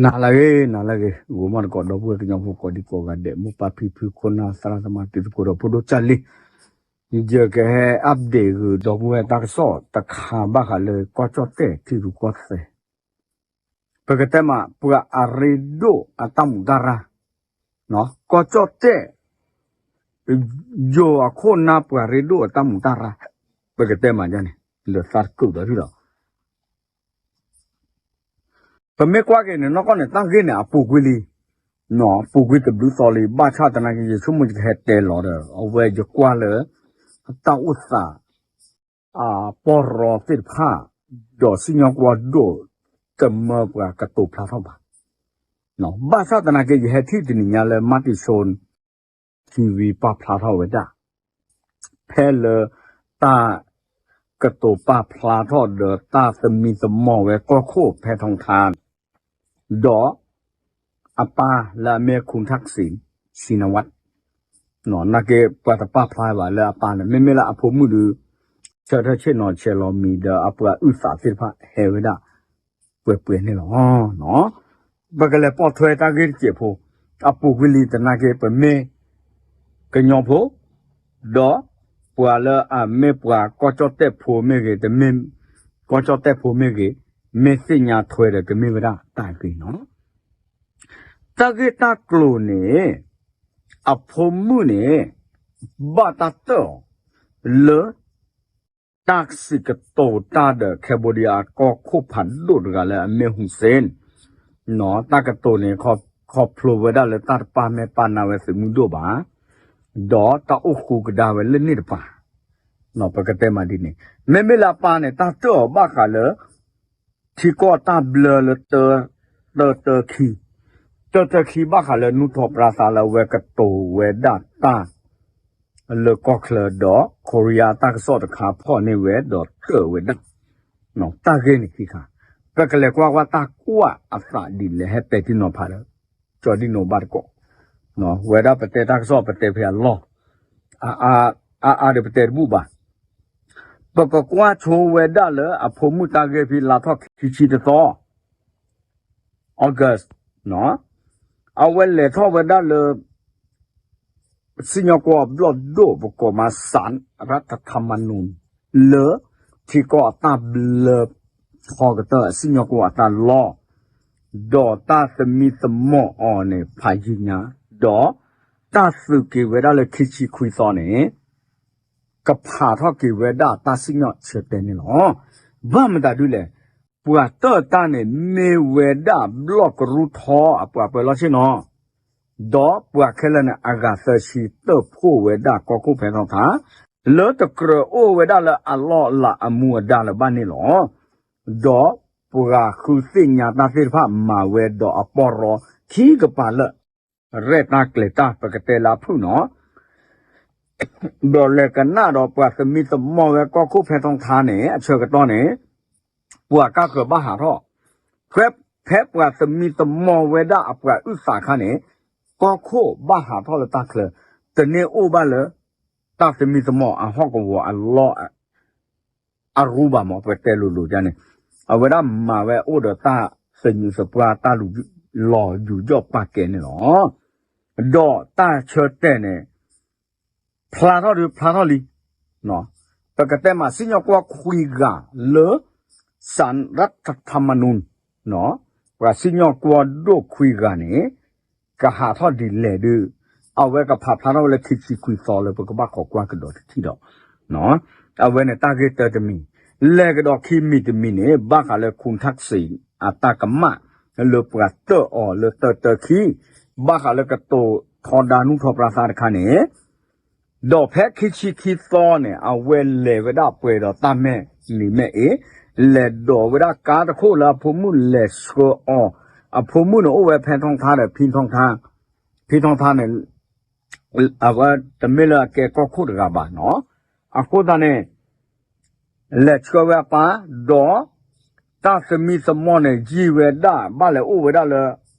နၤလၢအဂ့ၤ နၤလၢအဂ့ၤ ဂီၤမီၢ်တကိး ဒီပုၢ်ဝဲၢ်ကညီဖိကိးဒံကိးဂၤဒဲး မိၢ်ပၢ်ဖံဖု ခိၣ်နၢ်သရၣ်သမါ တံၤသကိးဒီးဖိဒိၣ်ကၢ်လံ, ယကဟဲ update ဂုာ် ဒီပုၢ်ဝဲၢ်တၢ်ကစီၣ်တခါဘၣ်ဃးလၢကီၢ်ကၠီၣ်တဲၣ်ထံရူၢ်ကီၢ်သဲး, ပကတဲမး ပှၤအရ့ဒိၣ်အတၢ်မူးတၢ်ရၢ်, ကီၢ်ကၠီၣ်တဲၣ် ယိၤအခိၣ်နၢ်ပှၤရ့ဒိၣ်အတၢ်မူးတၢ်ရၢ်, ပကတဲမးန့ၣ် လၢသးတကုးဒီးထံၣ်လီၤ. ပမ့ၢ်ကွၢ်က့ၤန့ၣ် နီၢ်ကီၢ်န့ၣ် တၢ်ဂ့ၢ်န့ၣ် အပူၤကွံာ်လံ, ပူၤကွံာ်တဘျုးသီလံ, ဘၣ်ဆၣ်သနာ်က့ ယဆိကမိၣ်ယကဟဲတဲလီၤဒီး အဝဲယကွၢ်လၢ တၢ်အိၣ်သး ပီၢ်ရီသ့ၣ်တဖၣ် ဒီးစံၣ်ညီၣ်ကွီၢ်ဒိၣ် တမၢပှၤကတိၤဖျါထီၣ်ဘၣ်. ဘၣ်ဆၣ်သနာ်က့ ယဟဲထံၣ်တနံၤညါလၢ Matichon TV ပာ်ဖျါထီၣ်ဝဲဒၣ် ဖဲလၢ တၢ်ကတိၤပာ်ဖျါထီၣ်ဒီးတၢ်သမံသမိးဝဲကီၢ်ခိၣ်ဖဲထီထါ ဒီး အပၢ်လၢအမ့ၢ် Khun Thaksin Shinawatra, နာ်က့ ပှၤတပာ်ဖျါဘၣ်လၢအပၢ်န့ၣ် မ့မ့ၢ်လၢအဖိမုၣ်ဒီး ဆၢထၢၣ်ဆ့ၣ်နီၤဆဲးလီၤမံၤဒီးအပှၤအုၣ်သးသ့ၣ်တဖၣ်ဟဲဝဲဒၣ် ပှဲၤပှဲၤန့ၣ်လီၤ. ပကလဲၤပိာ်ထွဲတၢ်ဂ့ၢ်တစဲးဖိ, အပူၤကွံာ်လံသနာ်က့ ပမ့ၢ် ကညီဖိ ဒီး ပှၤလၢအမ့ၢ်ပှၤကီၢ်ကၠီၣ်တဲၣ်ဖိမ့ၢ်ဂ့ၤ, တမ့ၢ်ကီၢ်ကၠီၣ်တဲၣ်ဖိမ့ၢ်ဂ့ၤ, မ့ၢ်သ့ၣ်ညါထွဲဒီးကမ့ၢ်ဝဲဒၣ်တၢ်အဂ့ၤနီၤ. တၢ်ဂ့ၢ်တၢ်ကျိၤန့ၣ် အဖိမုၣ်န့ၣ် ဘၣ်တၢ်တၢၣ်အီၤ လၢ တၢ်စံးကတိၤတၢ်ဒီး Cambodia အကီၢ်ခိၣ်ဖးဒိၣ်တဂၤလၢအမ့ၢ် Hun Sen, တၢ်ကတိၤန့ၣ် ခီဖျိဝဲဒၣ်လၢတၢ်တပာ်မဲာ်ပာ်နါဝဲသုးမုၢ်ဒိၣ်ဘၣ်, ဒီးတၢ်အိၣ်ဃူကဒါဝဲလၢန့ၣ်တပၤ, ပကတဲမးဒ်န့ၣ်, မ့မ့ၢ်လၢအပၢ်န့ၣ် တၢ်တၢၣ်အီၤဘၣ်ဃးလၢ ထံကီၢ်တၢ်ဘျၢလၢ တၢတၢခံ, တၢတၢခံဘၣ်ဃးလၢနူၢ်ထီၣ်ပြါသးလၢအဝဲကတိၤဝဲဒၣ်တၢ် လၢကီၢ်ချၢဒီး Korea တၢ်ကစီၣ်တခါဖီၣ်န့ၢ်ဝဲဒီးတၢၣ်ဝဲဒၣ် တၢ်ဂ့ၢ်န့ၣ်ခံခါ, ပကလဲၤကွၢ်ကွၢ်တၢ်ကွၢ်အသးဒ်လဲၣ် ဟဲတဲတံၢ်နီၤဖးဒီး ကၠီဒံၣ်နိဘၣ်တကိး, ဝဲဒၣ်ပတဲတၢ်ကစီၣ် ပတဲဖဲအလီၢ်, အါအါဒီးပတဲတဘူၣ်ဘၣ်, ပကကွၢ်ဆိဝဲဒၣ်လၢအဖိမုၣ်တၢ်ဂ့ၢ်ဖဲလါထီၣ်ခံဆံတသီ August, အဝဲလဲၤထီၣ်ဝဲဒၣ်လၢ စံၣ်ညီၣ်ကွီၢ်ဘျီၣ်ဒိၣ် ပကိးမး Saan Ratthadammanunnal လၢ ထံကီၢ်အတၢ်ဘျၢ ထီကတၢၢ် အစံၣ်ညီၣ်ကွီၢ်အတၢ်လီၢ်, ဒီးတၢ်သမံသမိးအီၤန့ၣ် ဖးယံာ်ညါ, ဒီးတၢ်သုးက့ၤဝဲဒၣ်လၢခံဆံခွံသီန့ၣ် ကဖးထီၣ်က့ၤဝဲဒၣ်တၢ်စံၣ်ညီၣ်ဆၢတဲာ်န့ၣ်လီၤ. ဘၣ်မတၤဒ်လဲၣ်, ပှၤတၢၣ်တၢ်န့ၣ် မ့ၢ်ဝဲဒၣ်ဘျီၣ်ကရူၢ်ထီအပှၤပၢၤလီၢ်ဆ့ၣ်နီၤ, ဒီးပှၤခဲလၢာ်န့ၣ် အဂၤသၢဆံတၢၣ်ဖှိၣ်ဝဲဒၣ်ကီၢ်ခိၣ်ဖဲထီထါ, လၢတကြၢးအိၣ်ဝဲဒၣ်လၢအလီၢ်အလၤအမူအဒါလၢၤဘၣ်န့ၣ်လီၤ. ဒီးပှၤဃုသ့ၣ်ညါတၢ်သ့ၣ်တဖၣ်မၤဝဲဒီးအပီၢ်ရီခံကပၤလၢာ် ရဲၣ်တၢ်ကျဲၤတၢ် ပကတဲလၢအဖုၣ်နီၤ, ဒီးလဲၤကနၣ်ဒီးပှၤသမံသမိးဝဲကီၢ်ခိၣ်ဖဲထီထါန့ၣ် အဆၢကတီၢ်န့ၣ် ပှၤကါဃၢၤဘၣ်ဟးထီၣ်, ဖဲဖဲပှၤသမံသမိးဝဲဒၣ်အပှၤအုၣ်သးအခါန့ၣ် ကီၢ်ခိၣ်ဘၣ်ဟးထီၣ်လၢတၢ်ချၢ, တန့ၢ်အိၣ်ဘၣ်လၢ တၢ်သမံသမိးအဟီၣ်ကဝီၤအလီၢ် အရူဘၣ်မး ပတဲလိၤလိၤဒ်န့ၣ်, အဝဲဒၣ်မၤဝဲအိၣ်ဒီးတၢ်သညူးသပှၢ် တၢ်လီၤယူၤယီၣ်ပာ်ကဲန့ၣ်လီၤ. ဒီးတၢ်ဆၢတဲာ်န့ၣ် ဖျါထီၣ်ဒုးဖျါထီၣ်လံ, ပကတဲမးစံၣ်ညီၣ်ကွီၢ်ခွံဂၤလၢ Saan Ratthadammanunnal, ပှၤစံၣ်ညီၣ်ကွီၢ်ဒိၣ်ခွံဂၤန့ၣ် ကဟးထီၣ်ဒ်လဲၣ်ဒုး အဝဲကဖးဖျါထီၣ်ဝဲလၢခံဆံခွံသီလၢပကဘၣ်ခိးကွၢ်ကဒီးတထံၣ်ဒီး အဝဲန့ၣ်တၢ်ဂ့ၢ်တၢတမံၤ, လဲၤကဒီးခံမံၤတမံၤန့ၣ် ဘၣ်ဃးလၢ Khun Thaksin အတၢ်ကမၣ် လၢပှၤတၢၣ်အီၤလၢတၢတၢခံ, ဘၣ်ဃးလၢကတိၤထီဒါနူၢ်ထီၣ်ပြါသးတခါန့ၣ်, ဒီးဖဲခံဆံခံသီန့ၣ် အဝဲလဲၤဝဲဒၣ်ပှဲၤဒီးတၢ်မဲာ်နံၤမဲာ်အ့, လဲၤဒိးဝဲဒၣ်ကါတခိၣ်လၢအဖိမုၣ်လဲၤဆှၢအီၤ, အဖိမုၣ်န့ၣ်အိၣ်ဝဲဖဲထီထါဒီး ဖံထီထါ, ဖံထီထါန့ၣ် အဝဲတမ့ၢ်လၢအကဲကီၢ်ခိၣ်တဂၤဘၣ်နီၤ, အဃိသတးန့ၣ် လဲၤဆှၢဝဲအပၢ်, ဒီးတၢ်သမံသမိးန့ၣ် ယံာ်ဝဲဒၣ် ဘၣ်လဲၤအိၣ်ဝဲဒၣ်လၢ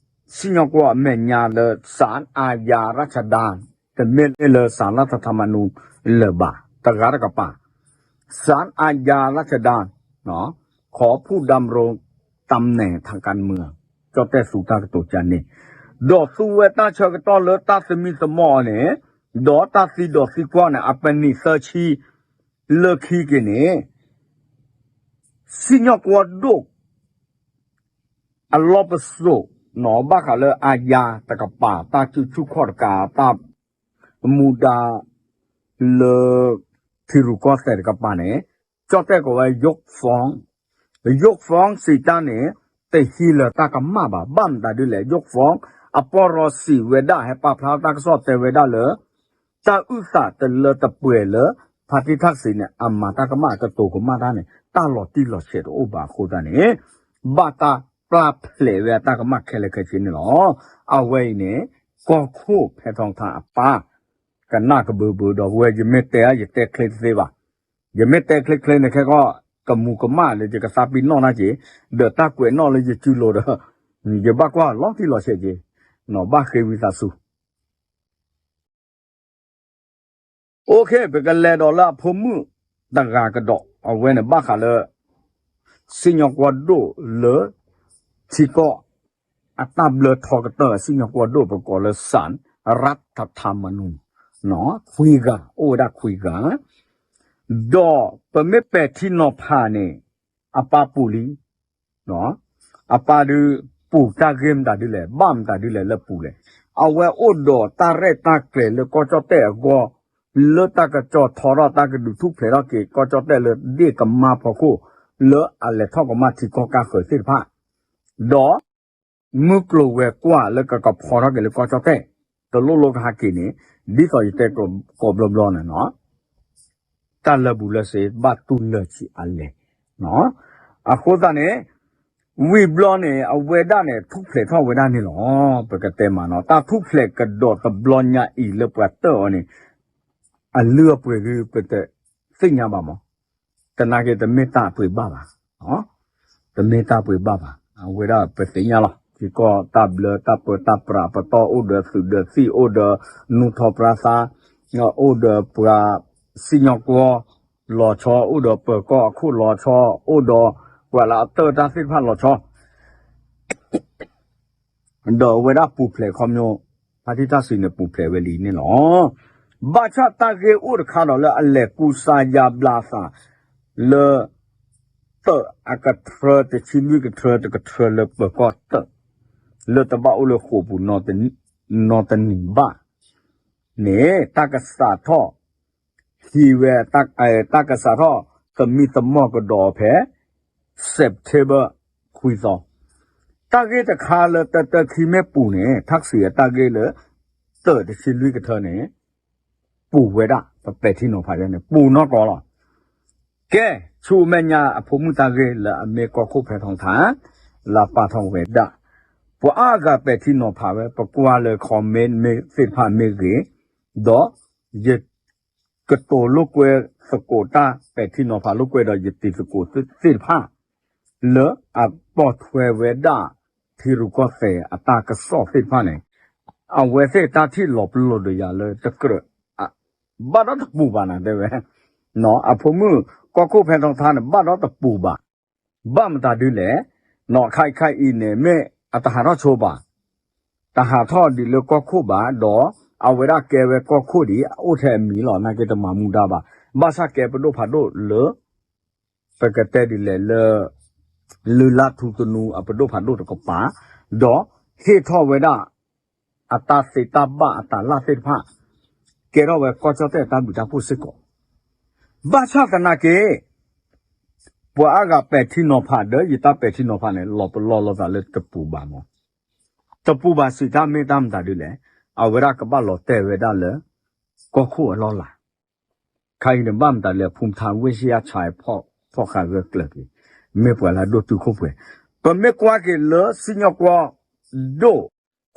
စံၣ်ညီၣ်ကွီၢ်အမဲာ်ညါလၢ စၣ်အါယၤရၣ်ခၢၣ်ဒၣ်, တမ့ၢ်လၢစၣ်လၢ်ထထမနူလၢၤဘၣ်, တဂၤတကပၤ, စၣ်အါယၤရၣ်ခၢၣ်ဒၣ် ขอผู้ดำรงตำแหน่งทางการเมือง ကၠီၣ်တဲၣ်သူတၢ်ကတိၤကန့ၣ်, ဒီးသူဝဲတၢ်ဆၢကတီၢ်လၢတၢ်သမံသမိးအီၤန့ၣ်, ဒီးတၢ်သံဒီးသံကွၢ်န့ၣ် အပနံၣ်သၢဆံ လၢခံက့ၤန့ၣ် စံၣ်ညီၣ်ကွီၢ်ဒိၣ် အလီၢ်ပစိာ်နီၤ ဘၣ်ဃးလၢအယၤတကပၤ တၢ်စုဆူၣ်ခီၣ်တကး တၢ်မူဒါလၢ ထံရူၢ်ကီၢ်သဲးတကပၤန့ၣ် ကၠီၣ်တဲၣ်ကိးဝဲ ယိၣ်ဖီၣ် ယိၣ်ဖီၣ်စံးတၢ်န့ၣ် တဟံးလၢၤတၢ်ကမၣ်ဘၣ်. ဘၣ်မတၤဒ်လဲၣ် ယိၣ်ဖီၣ် အပီၢ်ရီစံးဝဲဒၣ် ဟဲပာ်ဖျါတၢ်ကစီၣ်တဲဝဲဒၣ်လၢ တၢ်အုၣ်သးတလၢတပှဲၤလၢ ဖါတံၢ်ထၣ်စံးန့ၣ် အမၤတၢ်ကမၣ်ကတိၤကမၣ်တၢ်န့ၣ် တၢ်လီၤတံၢ်လီၤဆဲးတအိၣ်ဘၣ်အဃိသတးန့ၣ် ဘၣ်တၢ်ပျၢ်ဖျဲးဝဲအတၢ်ကမၣ်ခဲလၢာ်ခဲဆ့န့ၣ်လီၤ. အဝဲအံၤန့ၣ် ကီၢ်ခိၣ်ဖဲထီထါအပၢ် ကနၣ်ကဘၢဘၢဒီး ဝဲယမ့ၢ်တဲ ယတဲချ့တသ့ဘၣ်. ယမ့ၢ်တဲချ့ချ့န့ၣ် ခဲကီၢ် ကမူၤကမၣ်လၢယကသးပ့ၤနီၣ်နၢ်က့ၤ, ဒီးတၢ်ကွဲးနီၣ်လၢယစုလိၤဒီး ယဘၣ်ကွၢ်လီၤတံၢ်လီၤဆဲးက့ၤ, ဘၣ်ဃ့ဝံသးစူၤ OK ပကလဲၤဒီးလၢအဖိမုၣ်တဂၤကဒီး အဝဲန့ၣ်ဘၣ်ဃးလၢ စံၣ်ညီၣ်ကွီၢ်ဒိၣ်လၢ ထံကီၢ် အတၢ်ဘျၢထီကတၢၢ် စံၣ်ညီၣ်ကွီၢ်ဒိၣ်ပကိးလၢ စၣ် ရၣ်ထထၢမနူၣ် ခွံဂၤ အိၣ်ဝဲဒၣ်ခွံဂၤ ဒီးပမ့ၢ်ပဲာ်ထံနီၤဖးန့ၣ် အပၢ်ပူၤလံ အပၢ်ဒုး ပူၤတၢ်ဂ့ၢ်မတၤဒ်လဲၣ် ဘၣ်မတၤဒ်လဲၣ်လၢပူၤလဲၣ်. အဝဲအိၣ်ဒီးတၢ်ရဲၣ်တၢ်ကျဲၤလၢကီၢ်ကၠီၣ်တဲၣ်အဂီၢ် လၢတၢ်ကစီၣ်ထီထီၣ် တၢ်ကဒုးထူၣ်ဖျဲးထီၣ်က့ၤ ကီၢ်ကၠီၣ်တဲၣ်လၢဒ့ၣ်ကမါဖီခိၣ် လၢအလဲၤထီၣ်ကမၣ်ထံကီၢ်ကါဃၢၤသ့ၣ်တဖၣ် ဒီး မုၢ်ကျိၤဝဲၤကွာ်လၢကကဖီထီၣ်က့ၤလၢကီၢ်ကၠီၣ်တဲၣ် တလိၣ်လိၣ်ကဟးက့ၤန့ၣ် ဒ်သိးယတဲကိးဘျီဘျီန့ၣ်နီၤ တၢ်လၢာ်ဘူၣ်လၢာ်စ့ဘၣ်တူၢ်လၢာ်ဆံးအါလဲၣ်. အဃိသတးန့ၣ် ဝံၤဘျီန့ၣ် အဝဲဒၣ်န့ၣ် ထူၣ်ဖျဲးထီၣ်ဝဲဒၣ်န့ၣ်လီၤ. ပကတဲမးနီၤ တၢ်ထူၣ်ဖျဲးကဒီးတဘျီညါအံၤလၢပှၤတၢၢ်အီၤန့ၣ် အလုၢ်အပှ့ၤဒုးပတသ့ၣ်ညါဘၣ်မး တနာ်က့တမ့ၢ်တၢ်ပှ့ၤဘၣ်ဘၣ် တမ့ၢ်တၢ်ပှ့ၤဘၣ်ဘၣ်. အဝဲဒၣ်ပသ့ၣ်ညါလီၤ ထံကီၢ်တၢ်ဘျၢတၢ်ပၢတၢ်ပြး ပတီၢ်အိၣ်ဒီးသုးဒီးသံၣ် အိၣ်ဒီးနူၢ်ထီၣ်ပြါသါ အိၣ်ဒီးပှၤစံၣ်ညီၣ်ကွီၢ်လီၤဆီ အိၣ်ဒီးပၢၤကီၢ်အခိၣ်လီၤဆီ အိၣ်ဒီးပှၤလၢအတၢၢ်တၢ်သ့ၣ်တဖၣ်လီၤဆီ ဒီးအဝဲဒၣ်ပူၤဖျဲးခီပညီ ဖါတံၢ်ထၣ်စံးန့ၣ် ပူၤဖျဲးဝဲလံန့ၣ်လီၤ. ဘၣ်ဆၣ်တၢ်ဂ့ၢ်အိၣ်တခါဒီးလၢအလဲၤကူစါယါဘျါသး လၢ တၢးအကထြၢတဆံလွံၢ်ကထြၢတကထြၢလၢပၢၤကီၢ်တၢး လၢတဘၣ်အိၣ်လၢဃိာ်ပူၤ နီတနံၤဘၣ်န့ၣ် တၢ်ကစးထီၣ် ဟံးဝဲ တၢ်ကစးထီၣ်သမံသမိးကဒီးအီၤဖဲ September ခွံသီ တၢ်ဂ့ၢ်တခါလၢတၢတၢခံမ့ၢ်ပူၤန့ၣ် ထၣ်စံးအတၢ်ဂ့ၢ်လၢ တၢးတဆံလွံၢ်ကထၢန့ၣ် ပူၤဝဲဒၣ် ပပဲာ်ထံနီၤဖးယါန့ၣ် ပူၤနီၢ်ကီၢ်လီၤ. ကဲ ဆူမဲာ်ညါအဖိမုၣ်တၢ်ဂ့ၢ်လၢအမ့ၢ်ကီၢ်ခိၣ်ဖဲထီထါ လၢအပာ်ထီၣ်ဝဲဒၣ် ပှၤအါဂၤပဲာ်ထံနီၤဖးဝဲ ပကွၢ်လၢ comment မ့ၢ်သ့ၣ်တဖၣ်မ့ၢ်ဂ့ၤ ဒီး ယ ကတိၤလိာ်ကွဲသကိးတၢ်ပဲာ်ထံနီၤဖးလိာ်ကွဲဒီးယတံၤသကိးသ့ၣ်တဖၣ် လၢအပိာ်ထွဲဝဲဒၣ် ထံရူၢ်ကီၢ်သဲးအတၢ်ကစီၣ်သ့ၣ်တဖၣ်န့ၣ် အဝဲသ့ၣ်တၢ်ထံၣ်လီၤပလိာ်ဒီးယၤလၢတကြၢး ဘၣ်ဒီးတပူၤဘၣ်နတဲဝဲ အဖိမုၣ် ကီၢ်ခိၣ်ဖဲထီထါန့ၣ် ဘၣ်ဒီးတပူၤဘၣ် ဘၣ်မတၤဒ်လဲၣ် ခါခါအံၤန့ၣ် မ့ၢ်အတဟးထီၣ်ဆိဘၣ် တဟးထီၣ်ဒံးလၢကီၢ်ခိၣ်ဘၣ် ဒီးအဝဲဒၣ်ကဲဝဲကီၢ်ခိၣ်ဒံး အိၣ်ထဲအမံၤလီၤ နာ်က့တမၤမူဒါဘၣ် ဘၣ်ဆၣ်ကဲပဒိၣ်ဖးဒိၣ်လၢ ပကတဲဒ်လဲၣ်လၢ လုၢ်လၢ်ထူသနူအပဒိၣ်ဖးဒိၣ်တကပၤ ဒီးဟ့ၣ်ထီၣ်ဝဲဒၣ် အတၢ်သ့တၢ်ဘၣ်အတၢ်လၢ်သ့ၣ်တဖၣ် ကဲထီၣ်ဝဲကီၢ်ကၠီၣ်တဲၣ်အတၢ်ဘျုးတၢ်ဖှိၣ်စ့ၢ်ကီး ဘၣ်ဆၣ်သနာ်က့ ပှၤအါဂၤပဲာ်ထံနီၤဖးဒီး ယတၢ်ပဲာ်ထံနီၤဖးန့ၣ် လီၤပလီၢ်လိာ်သးလၢတပူၤဘၣ်မး တပူၤဘၣ်စံးတၢ်မ့ၢ်တၢ်မတၤဒ်လဲၣ် အဝဲဒၣ်ကဘၣ်လီၤတဲာ်ဝဲဒၣ်လၢ ကီၢ်ခိၣ်အလီၢ်လၤ ခါအံၤန့ၣ်ဘၣ်မတၤလဲၣ် ဖူမထါဝ့ၢ်ဆံယါဆဲးဖီၣ်ဃာ်ဂၢၢ်ကျၢၤက့ၤ မ့ၢ်ပှၤလၢအဒိၣ်တုာ်ခိၣ်ပှဲၤ ပမ့ၢ်ကွၢ်က့ၤလၢစံၣ်ညီၣ်ကွီၢ်ဒိၣ်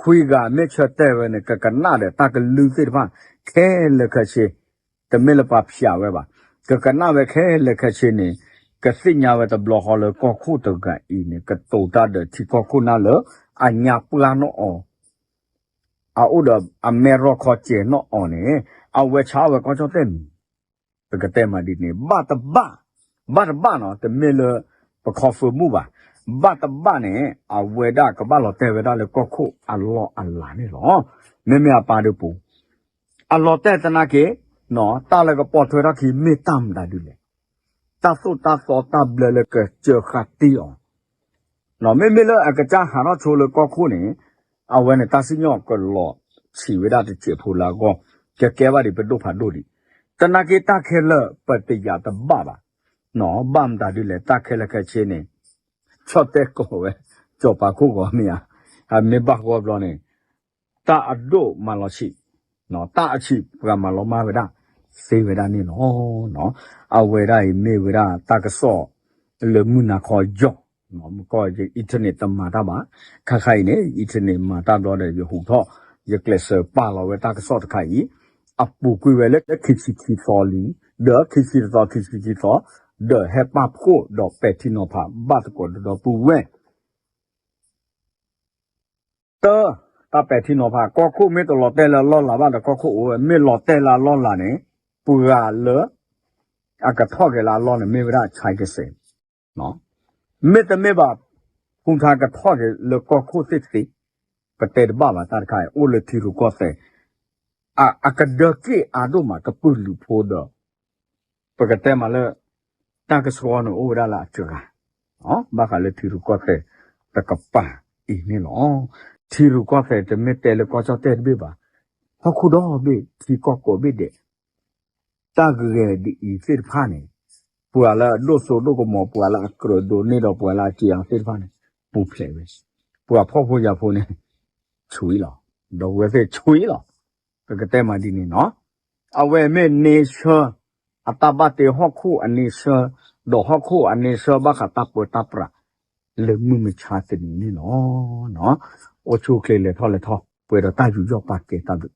ခွံဂၤမ့ၢ်ဆၢတဲာ်ဝဲန့ၣ် ကကနၣ်ဒီးတၢ်ကလုၢ်သ့ၣ်တဖၣ် ခဲလၢာ်ခဲဆ့ တမ့ၢ်လၢပှၤဖျးဝဲဘၣ် ကကနၣ်ဝဲခဲလၢာ်ခဲဆ့န့ၣ် ကသ့ၣ်ညါဝဲတဘျီဃီလၢကီၢ်ခိၣ်တဂၤအံၤန့ၣ် ကတိၤတၢ်ဒီးထံကီၢ်ခိၣ်နၢ်လၢ အညါပှၢ်နီၣ်အီၤ အအိၣ်ဒီးအမဲာ်ရီၢ်ခီစဲးနီၣ်အီၤန့ၣ် အဝဲဆါဝဲကီၢ်ကၠီၣ်တဲၣ်မံၤ ပကတဲမးဒ်န့ၣ် ဘၣ်တဘၣ် ဘၣ်တဘၣ်နီၤ တမ့ၢ်လၢ ပခီဖၢမုၢ်ဘၣ် ဘၣ်တဘၣ်န့ၣ် အဝဲဒၣ်ကဘၣ်လီၤတဲာ်ဝဲဒၣ်လၢကီၢ်ခိၣ်အလီၢ်အလၤန့ၣ်လီၤ. မ့မ့ၢ်အပၢ်ဒုးပူၤ အလီၤတဲာ်သနာ်က့ တၢ်လၢကပိာ်ထွဲထီၣ်ခံမ့ၢ်တၢ်မတၤဒုလဲၣ်. တၢ်သိၣ်တၢ်သီတၢ်ဘျၢလၢကစၢဃာ်တ့ၢ်အီၤ မ့မ့ၢ်လၢအကစၢ်ဟးထီၣ်ဆိလၢကီၢ်ခိၣ်န့ၣ် အဝဲန့ၣ်တၢ်စံၣ်ညီၣ်ကလီၤဆံးဝဲဒၣ်တစဲးဖိလၢအဂီၢ် ကကဲဘၣ်ဒံးပဒိၣ်ဖးဒိၣ်ဒံး. သနာ်က့တၢ်ခဲလၢာ်ပတယာ်တဘၣ်ဘၣ်. ဘၣ်မတၤဒုလဲၣ် တၢ်ခဲလၢာ်ခဲဆ့န့ၣ် ဆီၣ်တဲကိးဝဲ စီၤပၤခိၣ်ဂီၤမ့ၢ်ဧါ. အမ့ၢ်ဘၣ်ဂီၢ်ဘျီန့ၣ် တၢ်အဒိၣ်မၤလီၤဆံး တၢ်အဆံးပှၤမၤလီၤမၢ်ဝဲဒၣ် သ့ဝဲဒၣ်န့ၣ်လီၤ. အဝဲဒၣ်အံၤမ့ၢ်ဝဲဒၣ်တၢ်ကစီၣ်လၢမုၢ်နၤခီယီၤ မ့ၢ်ကီၢ် internet တမၤတၢ်ဘၣ်. ခါခါအံၤန့ၣ် internet မၤတၢ်ဘျီဒီး ယဟူးထီၣ် ယကျဲးစၢးပာ်လီၤဝဲတၢ်ကစီၣ်တခါအံၤ အပူၤကွံာ်ဝဲလၢခံဆံခံသီလံ ဒီးခံဆံတသီ ခံဆံခံသီ ဒီးဟဲပာ်ဖှိၣ်ဒီးပဲာ်ထံနီၤဖးဘၣ်သကိးဒီးဒီပုၢ်ဝဲၢ် တၢ်ပဲာ်ထံနီၤဖး ကီၢ်ခိၣ်မ့ၢ်တလီၤတဲာ်လၢအလီၢ်လၤဘၣ်ဒီးကီၢ်ခိၣ်အိၣ်ဝဲ မ့ၢ်လီၤတဲာ်လၢအလီၢ်လၤန့ၣ် ပှၤလၢ အကထီၣ်က့ၤလၢအလီၢ်န့ၣ် မ့ၢ်ဝဲဒၣ် China ကစဲး မ့တမ့ၢ်ဘၣ် ဖုထါကထီၣ်က့ၤလၢကီၢ်ခိၣ်သ့ၣ်သ့ၣ် ပတဲတဘၣ်ဘၣ်တၢ်တခါအံၤ အိၣ်လၢထံရူၢ်ကီၢ်သဲး အကဒၢက့ၣ်အါဒိၣ်မး ကပုာ်လုးဖိဒီး ပကတဲမးလၢ တၢ်ကဆှီန့ၣ်အိၣ်ဝဲဒၣ်လၢအစှၤ ဘၣ်ဃးလၢထံရူၢ်ကီၢ်သဲးတကပၤအံၤန့ၣ်လီၤ. ထံရူၢ်ကီၢ်သဲးတမ့ၢ်တဲလၢကီၢ်ကၠီၣ်တဲၣ်တဘ့ၣ်ဘၣ်, ဟီၣ်ခိၣ်ဒီဘ့ၣ် ထံကီၢ်ကိးဘ့ၣ်ဒဲး တၢ်ဂဲၤဒ်အံၤသ့ၣ်တဖၣ်န့ၣ် ပှၤလၢအဒိၣ်စိဒိၣ်ကမီၤ ပှၤလၢအကြၢးဒိးန့ၢ်ဒီးပှၤလၢအစှၤအီၤသ့ၣ်တဖၣ်န့ၣ် ပူၤဖျဲးဝဲ, ပှၤဖှီၣ်ဖိယာ်ဖိန့ၣ် ဆွံလီၤ, ဒီပုၢ်ဝဲၢ်သ့ၣ်ဆွံလီၤ. ပကတဲမးဒ်န့ၣ်နီၤ, အဝဲမ့ၢ်န့ဆၢ အတၢ်ဘၣ်တ့ဟီၣ်ခိၣ်အန့ဆၢ, ဒီးဟီၣ်ခိၣ်အန့ဆၢဘၣ်ဃးတၢ်ပၢတၢ်ပြး လၢမုၢ်မဆါတနံၤန့ၣ်လီၤ. အိၣ်ဆူၣ်အိၣ်ချ့လဲၤထီၣ်လဲၤထီ ပှဲၤဒီးတၢ်ယူးယီၣ်ပာ်ကဲတၢ်ဘျုး